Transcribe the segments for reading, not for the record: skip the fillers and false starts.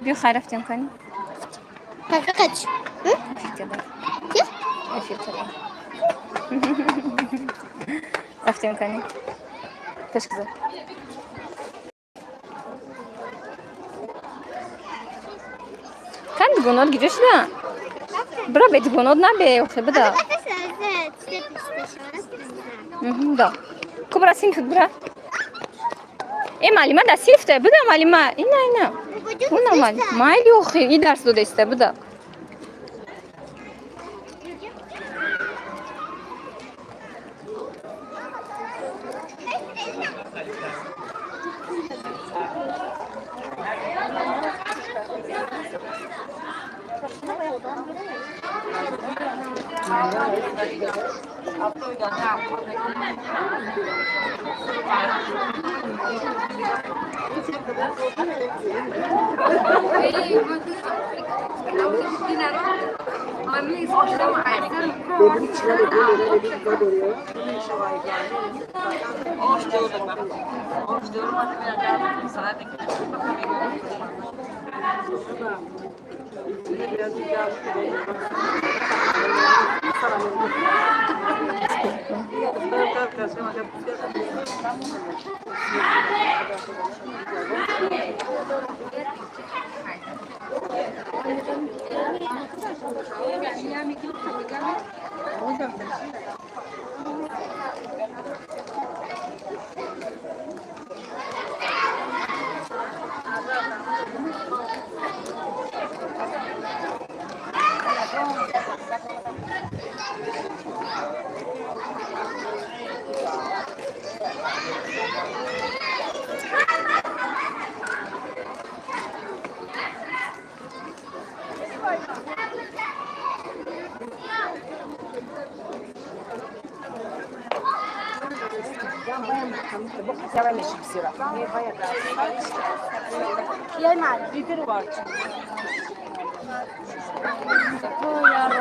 Биё, хай, рафтем кани. Фақат. Эфир када. Эфир када. Рафтем кани. Пеш гузар. Кан дугонот гиҷо шуда? Бира, бе дугонот набе, охе буда. Да. Ку бира синфут бира. Э, маълима дар синфта буда, маълима. Ина, ина. Уна маълима. Майли, охи, и дарс додаиста буда.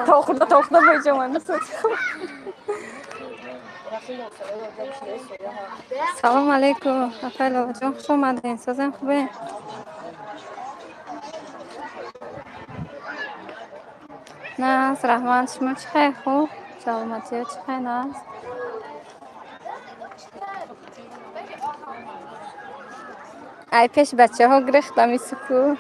То хурда, то хурда боҷаман. Салом алейкум, апай Лолаҷон, хуш омадем. Созем, хубе? Наз, раҳмат, шумо чӣ хай, хуб? Саломатиё чӣ хай, наз? Ай пеш бачаҳо гирехтам исуку.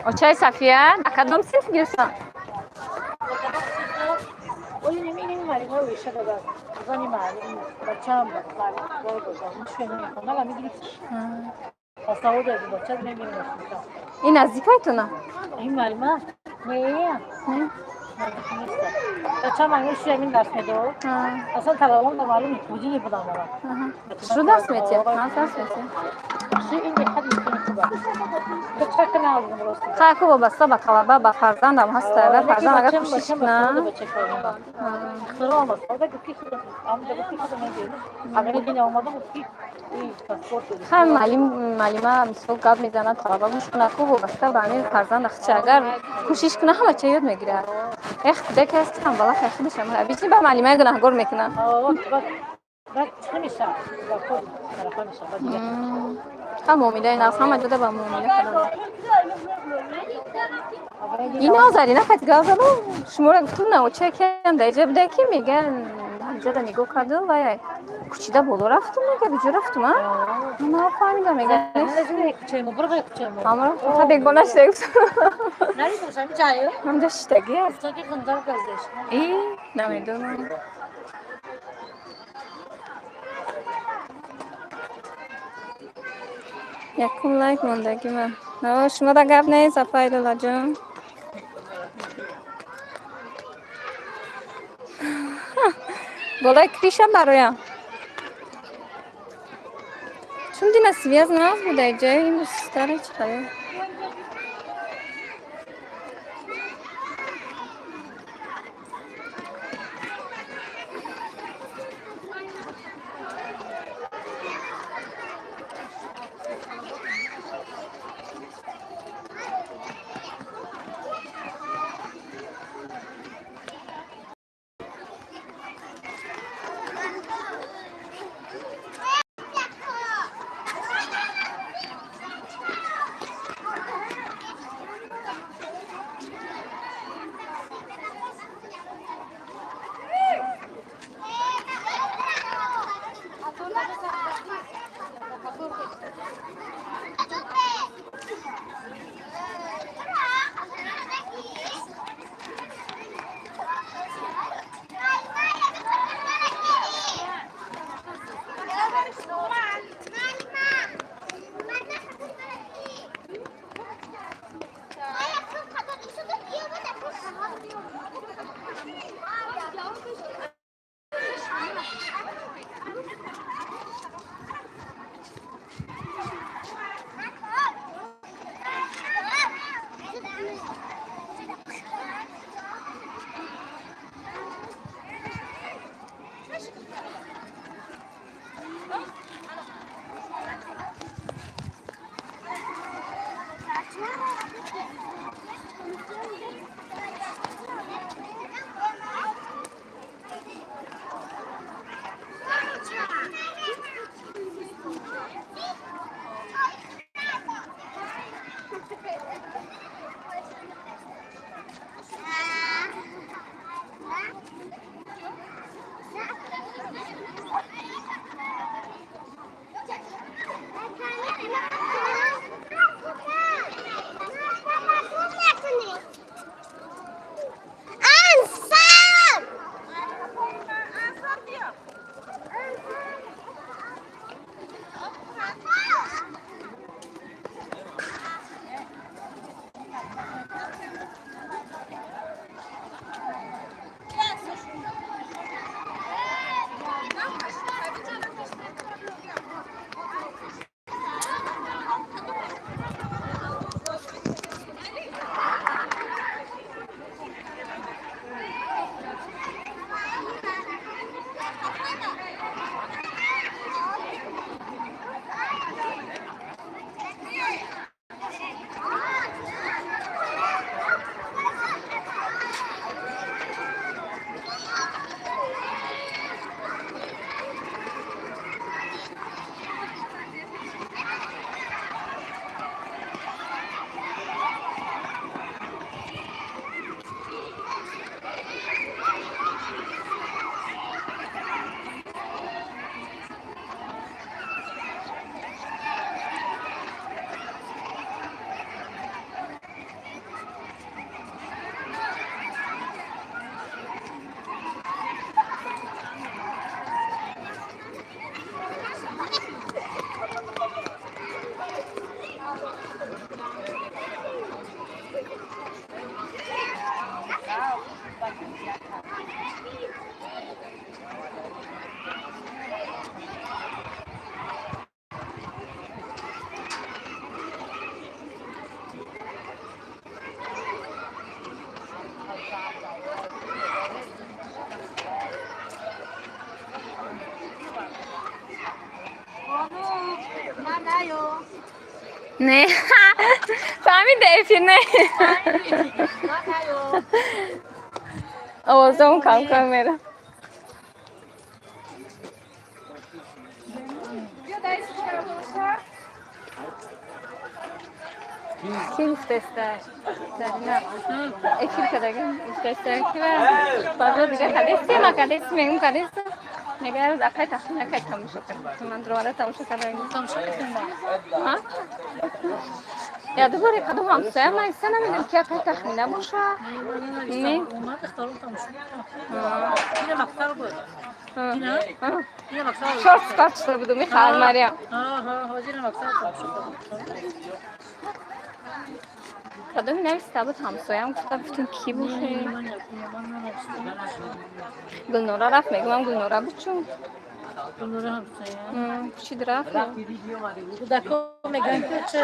Очаи Сафия, ба кадом синф гирифтам? Ин наздикайтона? Шу дарс метиҳад? Дарс метиҳад. Хайку вобаста ба талаба, ба фарзандам ҳаста. Агар фарзанд агар кӯшиш кунад. Хай, маълим, маълима мисол гап мезанад, талаба гӯш кунад, ку вобаста ба ҳамин фарзанд ахча агар кӯшиш кунад, ҳама чиз ёд мегирад. Эх, кӯдаке аст, тамбалак худаш обычно ба маълимаи гунаҳгор мекунад. Ха, муомилаи нағз ҳама ҷода ба муомила кардан. Ино Зарина кати гап задам, шуморо гуфтум, наоча киам дар иҷа буда, ки мега ҳамҷода нигоҳ карду вай кучида боло рафтум, мега куҷо рафтум, а нафаҳмидам, мега ҳамро та бегона шуда гуфтам, ҳамҷа шиштагӣ аст и намедонам. Якум лайк мондагӣ ман. Шумо да гап нест, апай Лолаҷон. Болои крыша бароям. Чун дина связь нағз буда ҷои имрӯз старе чӣ хабар? Не, фаҳмида, эфир не. Овозам кам кам мера. Ки гуфтаста? Зарина эфир кардагим, гуфтаста ки базо дига кадести, ма кадести, мегум кадеста. Мега рӯз акай тахмин акай тамошо кард. Ман дуромада тамошо кардагим. Тамошо кардем. А? Я дубора кадом ҳамсоя майса, намедонам, ки акай тахмина боша. Не. Омад, духтарон тамошо. Ина мактаб буд. Ина? Ина мактаб. Чор сифат шуда буду михаил Мариям. Ҳа, ҳозир ина мактаб тамошо кардем. Кадоми нависта буд ҳамсоям, гуфта, гуфтем, ки боше? Ман нанавиштам. Гулнора рафт, мегӯям, Гулнора буд чун. Гулнора ҳамсоя. Чид рафт. Кӯдакҳо мегӯянд, ки ча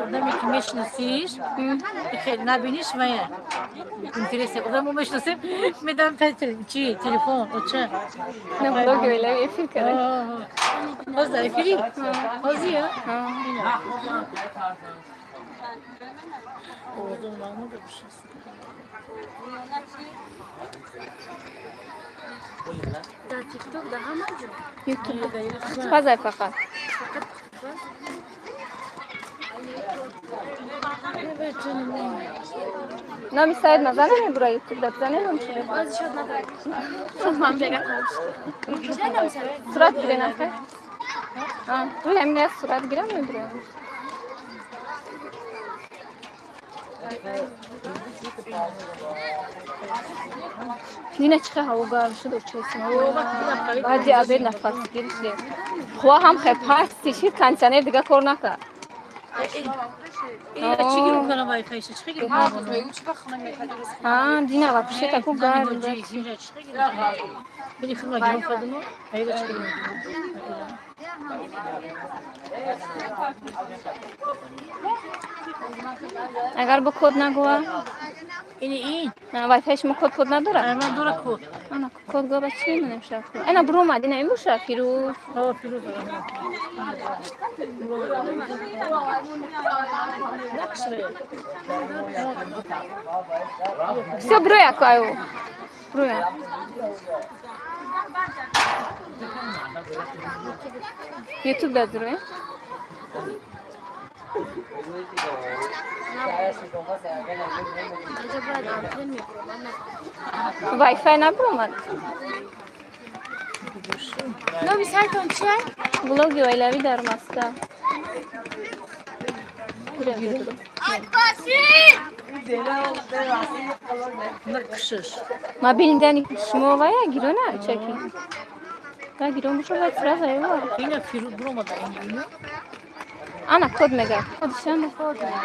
одаме ки мешиносиш, хеле набиниш вая интересно. Одамо мешиносем, медам чи телефон оча. На блоги вела эфир кардем. Ҳоз дар эфири? Ҳозир? Овозон маъмул бошад. Дар ТикТок, дар ҳама ҷо. Ютуб пазай фақат. Фақат пухтупаз. Номи сайт назана мебура, ютуб да бизанем, ном чи мебура? Боз шуд надорад. Ман бега тамошо. Чӣ намисад? Сурат гирен акай. Рӯи ҳамин як сурат гирам, мебурам. Дина чӣ хел ҳаво гарм шуд, очесим. Баъди обед нафасгир шудем. Хуа ҳам хел пасти шид, кондиционер дига кор накард. Чӣ гирм кунам, вайфайша? Чӣ гирм кунам? А, дина вообще таку гарм. Били худма гирм кардаму, айра чӣ гирм кунам? Агар бо код нагӯва? Ини ин. Вайфай шумо код надорад? Ман дора код. Ана код гӯва, чӣ мемонем шаб? Ана буромад, ина ин боша, Фирӯз. Ҳо, Фирӯз. Накшре. Всё, бруя каю. Бруя. Ютуб да дуруя. Инҷа бояд антен мебуромад. Вайфай набуромад. Номи сайтон чия? Блоги оилавӣ дар Москва. Бурем, бурем. Накшиш. Мобильный дани шумо вая гирона чаки. Да гирон боша, вай сразу аёва. Ина Фирӯз буромада ини ина. Ана код мега. Код шанда.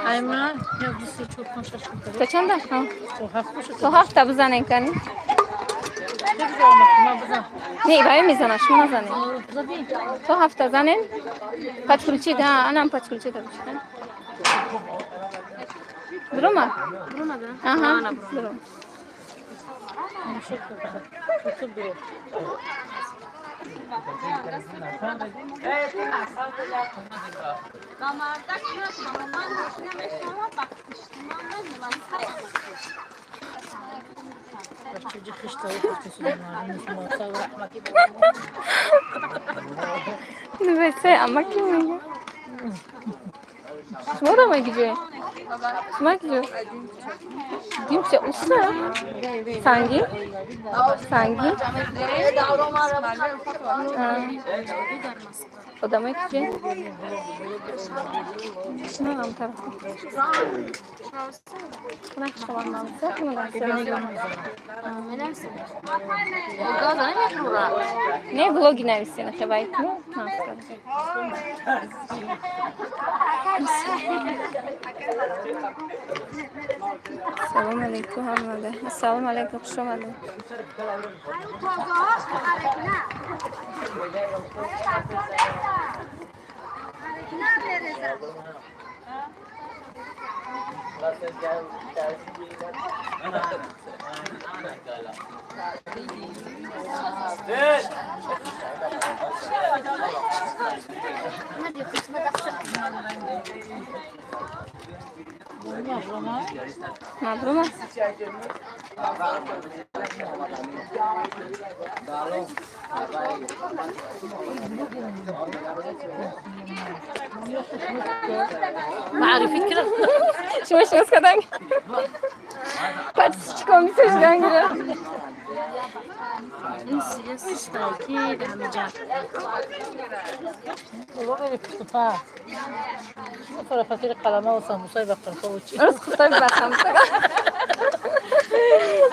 Айман, як, ду, се, чор, панҷ, шаш, ҳафт. То чанда? Ҳа. То ҳафт бошад. То ҳафта бизанен кани. Ман бизан. Не, вая мезана, шумо назанед. Задӣ? То ҳафта занен. Подключить, а, анам подключить обычно. Буромад? Буромада? Аҳа, буром. Тамошо кардам. Ютуб дуро. Ба мардак ман намешавам, ба пуштиман мемонам. Бачаҷи хиштаи пухтисудам. Раҳмати. Нувесе, амаки мега. Шумо дамай киҷое? Шумо киҷо? Димча уста? Санги? Санги? А. Одамои киҷе? Шумо ам тараф. Кунак шавам намса, кунак. Менависам. Не, блоги нависена хебай кну. Наста. Салом алейкум ҳамада. Ассалому алейкум, хуш омадед. Маълум аст. Маърифат кира. Шумо шинос кардан? Подписчиком бисёр шудан гирифт. Ин сиёсиштай ки ҳамиҷа. Бобо мери пушту па. Фарафатири қалама ва самбусаи ба қирфа ва чи. Рӯз хуфтаи ба самбуса.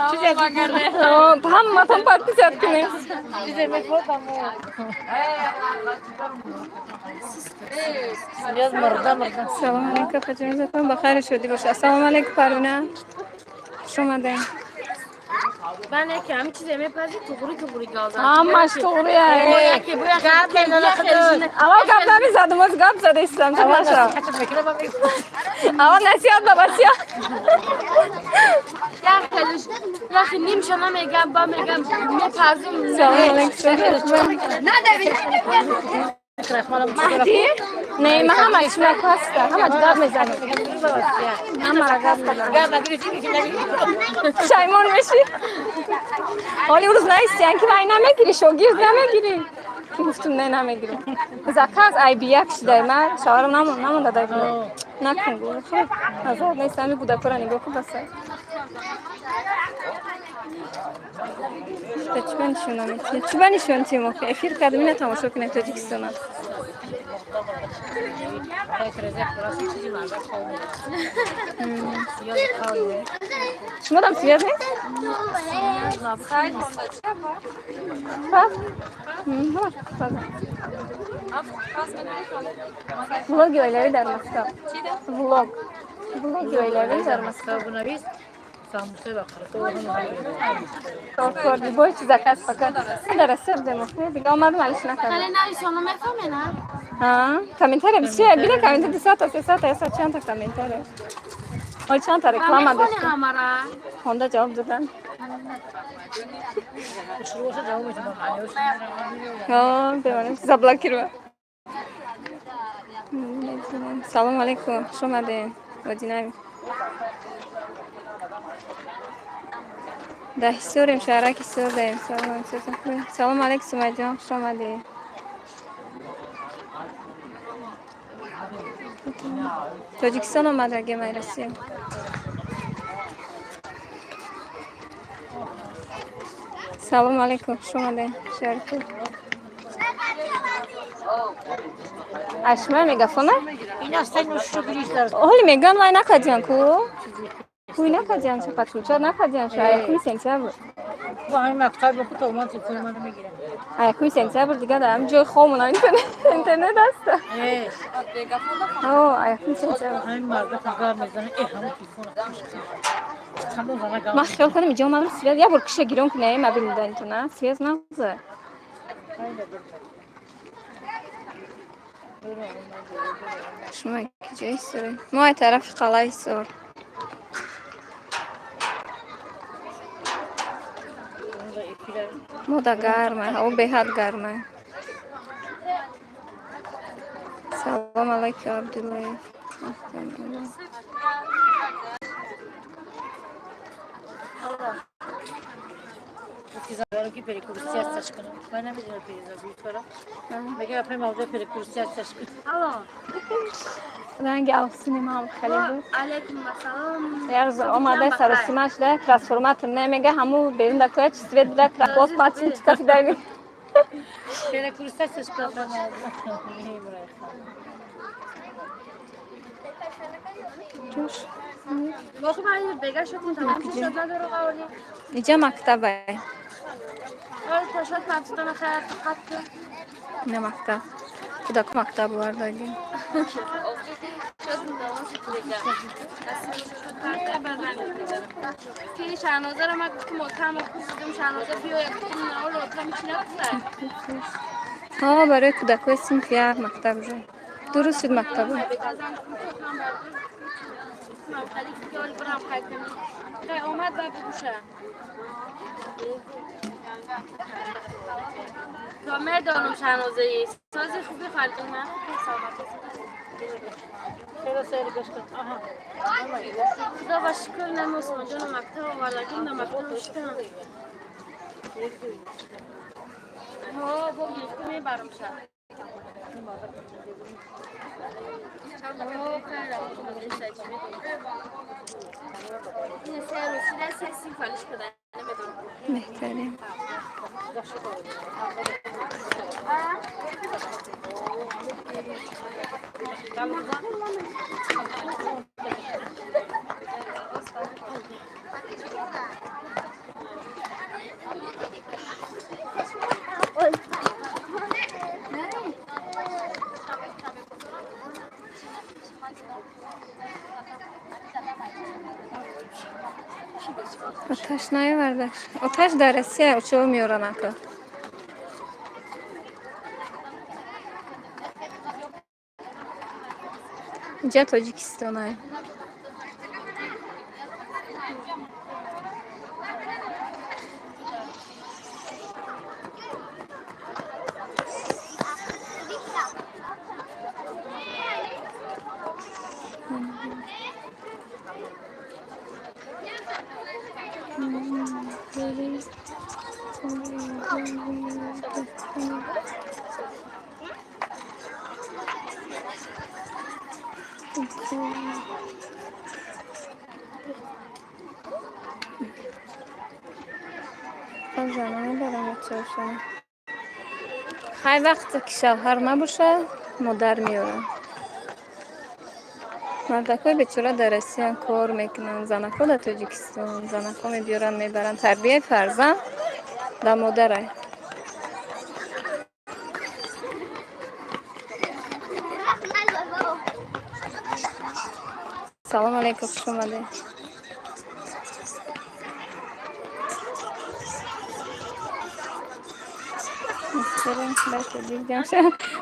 Чизе Ҳаматон подписат кунем. Чизе мехоҳам. Яз марда марда. Салом алейкум, хаҷамизатон ба хайр шудӣ бошад. Ассалому алейкум, Парвина. Хуш омадем. Ман яке ҳамин чизе мепазӣ, туғри туғри гавзан. Ҳамаш туғрия. Гап мезана худаш. Аввал гап намезадум, оз гап зада истам. Чӣ наша? Аввал насиҳат ба васият. Як хелиш, яхе нимша намегам, ба мегам мепазим. Салом алейкум. Не, ман ҳамаи шумо ҳастам. Ҳамаш гап мезанем. Ҳамаро гап мезанем. Пушаймон мешӣ? Ҳоли рӯз наистиян ки вай намегирӣ, шогирд намегирӣ. Ки гуфтум не намегирам. Заказ айби як шидай ман шавҳарам намонда дай накун гуфт. Хуб, назар нест ҳами кӯдакҳоро нигоҳ кун баса. Та чӣ ба нишон наметӣ? Чӣ ба нишон тим охи? Эфир кардем, ина тамошо кунем Тоҷикистона. Шумо дам связ нест? Пас? Ҳамаш паза. Влоги оилавӣ дар Москва. Влог. Влоги оилавӣ дар Москва. Кор любой чиз заказ пока. Дар Россия будем охи. Дига омадам алиш накардам. Хеле нависоно мефаҳмена? А, комментария бисёр, бина комментария 200 та, 300 та, 100 чанд та комментария. Ҳол чанд та реклама Мехони доштем. ҳамара. Хонда ҷавоб додан. Бемонем, заблокировать. Салом алейкум, хуш омадем. Одинави. Дар Ҳисорем, шаҳрак Ҳисор даем. Салом, салом алейкум, Сумайҷон, хуш омадӣ. Тоҷикистон омадагем ай Россия. Салом алейкум, хуш омадем. Шариф. Ай шумо мегафона? Ҳоли мегӯянд вай накардиан ку? Куй накардиан, ча подключать накардиан ша 1 сентябр. 1 сентябр дига дар ҳамин ҷои хомона интернет аст. О, 1 сентябр. Ман хиёл кардам иҷо омадам связ як бор киша гирон кунем мобилни данитона связ нағза. Шумо ки ҷои Ҳисоре? Мо ай тарафи қалъаи Ҳисор. Мода гарма, ҳаво беҳад гарма. Салом алайкум, Абдуллоев. Ранги афсуни ман хеле буд. Алейкум ассалом. Як рӯз омада саросима шуда, трансформатор намега, ҳаму берун да коя чи свет буда, трафос пачин чи кафида. Бохи ман бега шуд тамом шуд надору қавли. Иҷа мактабай. Ҳол ташод мафтона хайр фақат. Ина мактаб. Кӯдаку мактаб овардаги. Ки Шаҳнозаро ман гуфтам отам кусидам Шаҳноза биёяд гуфтам на ҳоло отам чи накусад. Ҳо, барои кӯдакҳои синфи як мактаб уже. 2 рӯз шуд мактаб. Омад ба бигӯша. То медонам Шаҳнозаи сози хуби фарҷона. Саломатӣ. Хеле сайри гашт. Аҳа. Худо ба шукр, нам Усмонҷону мактаб овардагим, на мактаб шудам. Ҳо, бо гирифта мебарам ша. Ҳо, хайр, равон чӣ медонам. Ин се рӯз шуда, се синфалиш када, намедонам. Беҳтарин. Оташ наёвардаш. Оташ дар Россия чо меёранака. Инҷа Тоҷикистонай. Хай, вақте ки шавҳар набошад, модар меорад. Мардакҳои бечора дар Россия кор мекунанд, занакҳо дар Тоҷикистон, занакҳо мебиёранд, мебаранд. Тарбияи фарзанд дар модарай. Салом алейкум, хуш омадед.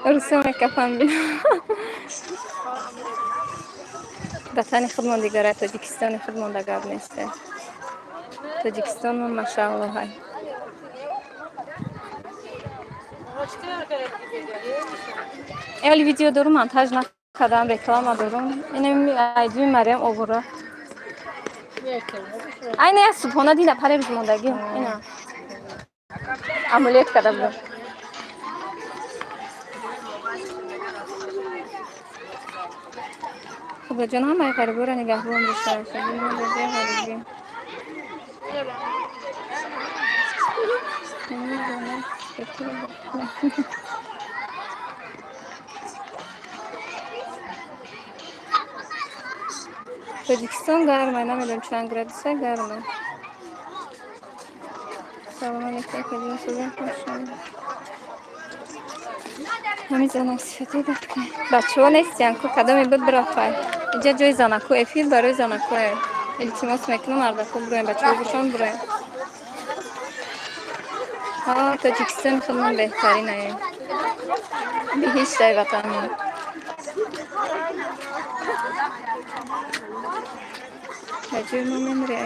Русо мекафам бинам. Ватани худмон дигара, Тоҷикистони худмон да гап несте. Тоҷикистонмон машааллоҳай. Эвали видео дорум, монтаж накардам, реклама дорум. Инами айдуи Мариям овора. Айна як субҳона дида паре рӯз мондагӣ. Ина. Амулет карда будам. Худоҷон ҳамаи ғариборо нигаҳбон бошад. Ғарибӣ. Тоҷикистон гармай, намедонам чанд градуса гармай. Салом алейкум, акаҷон, сӯзан хушомад. Ҳамин занак сифатӣ дакай. Бачаҳо нестиян ку, кадоме буд бирафай. Инҷа ҷои занаку, эфир барои занакое. Илтимос мекунам, мардако буроем, бачаҳо бошон буроем. Ҳа, Тоҷикистони худмон беҳтаринае. Биҳиштай ватанмон. Ба ҷои мо мемири.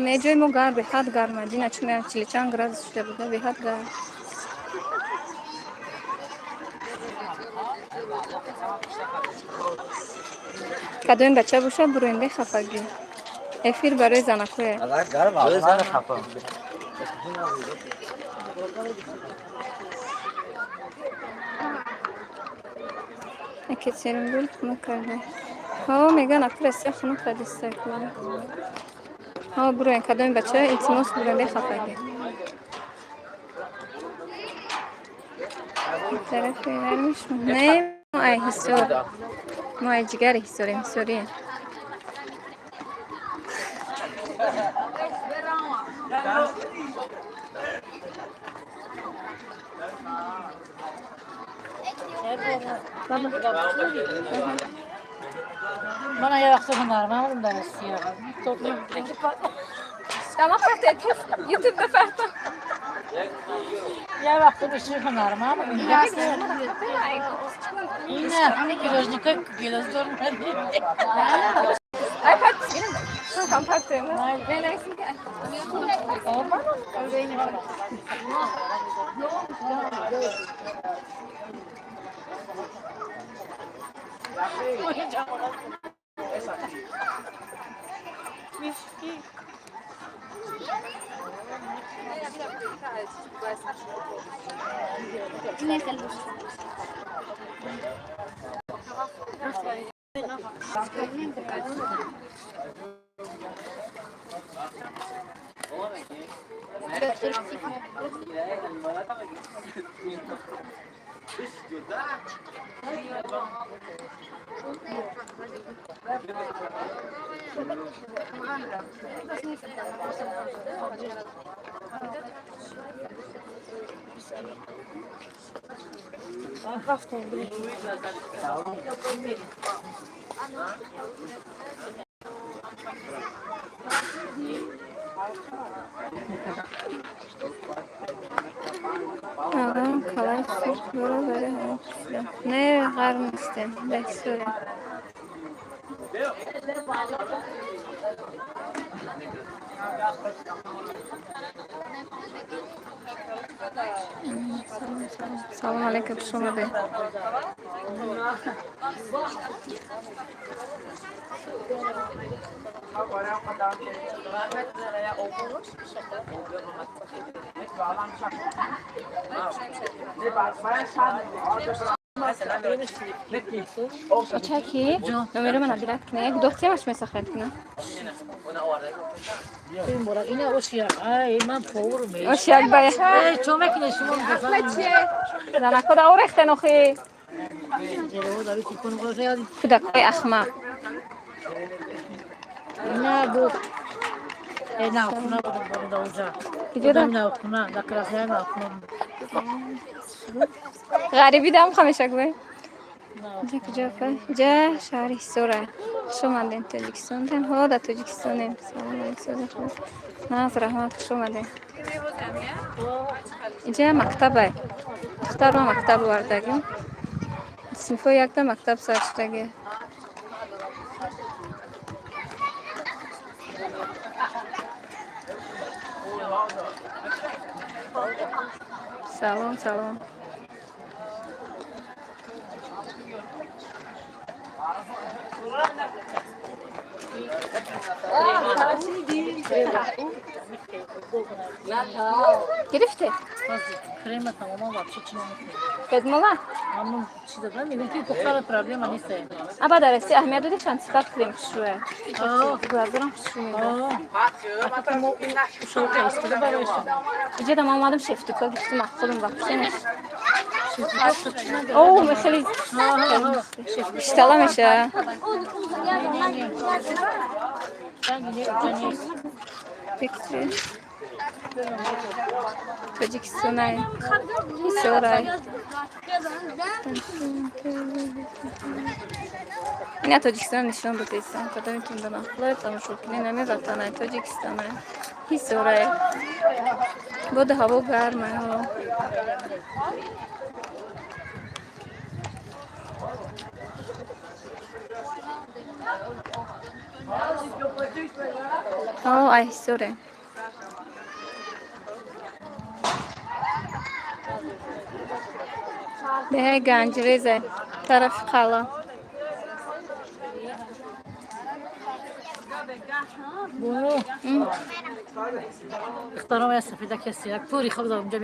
Не, ҷои мо гарм, беҳад гарма. Дина чун чили чанд градус шуда буда, беҳад гарм. Кадоми бача бошад, буроем, бехафагӣ. Эфир барои занакое. Екатеринбург хунук карда. Ҳо, мегӯян аку Россия хунук кардиста. Ҳо, буроем, кадоми бача, илтимос, буроем, бехафагӣ. Тарафи гармиш не, мо ай Ҳисор. Мо ай ҷигари Ҳисорем, ҳисорием. Баба. Мана як вақт ҳунарманд будам дар Россия. Ама фарте, ютуб да фарта. Як вақт биши ҳунарманд будам. Ина, пирожникои гелоздор надид. Ай фарт, кам фарте. Не, не, Алло, калай сурх дора, барои ҳамо пурсидам. Не, ғарм нестем, беҳсурем. Салом, салом. Салом алейкум, хуш омадед. Очаки, номеро мана бират кина, як дохтиамаш месахрат кина. Ина ош як, ай ман повар меш. Ош як бая. Эй, чо мекунед шумо? Занако да орехтен охи. Кӯдакҳои ахмақ. Ина бу. Э, на хона будам да уҷа. Киҷода? На хона, да красная на хона. Ғарибӣ дам хамеша гӯй. Ҷа куҷо апа? Ҷа шаҳри Ҳисора. Хуш омадем Тоҷикистон. Танҳо дар Тоҷикистонем. Салом алейкум, соза хуб. Наз, раҳмат, хуш омадем. Инҷа мактабай. Духтарро мактаб овардагим. Синфҳои якта мактаб сар шудаги. Салом, салом. Гирифте? Крема тамоман вообще чи намекунед. Бедмола? Ҳамон чи дадам, мегӯям ки пухтара проблема нест. Аба дар Россия аҳамият додӣ чанд сифат крем хушрӯя. Глазурам хушрӯ медод. Шока истифода барои. Иҷода ман омадам шефтука гирифтам худам вообще неш. О, хеле штала меша. Фикри. Тоҷикистонай. Ҳисорай. Ина Тоҷикистон нишон додистам. Кадомитон донахлои тамошо кунед, ҳами ватанай Тоҷикистонай. Ҳисорай. Боду ҳаво гармай. Ҳо. Ҳо, ай Ҳисоре. Деҳаи Ганҷрезай, тарафи қала. Бону. Духтарам я сафеда каси як пури хоб дорам.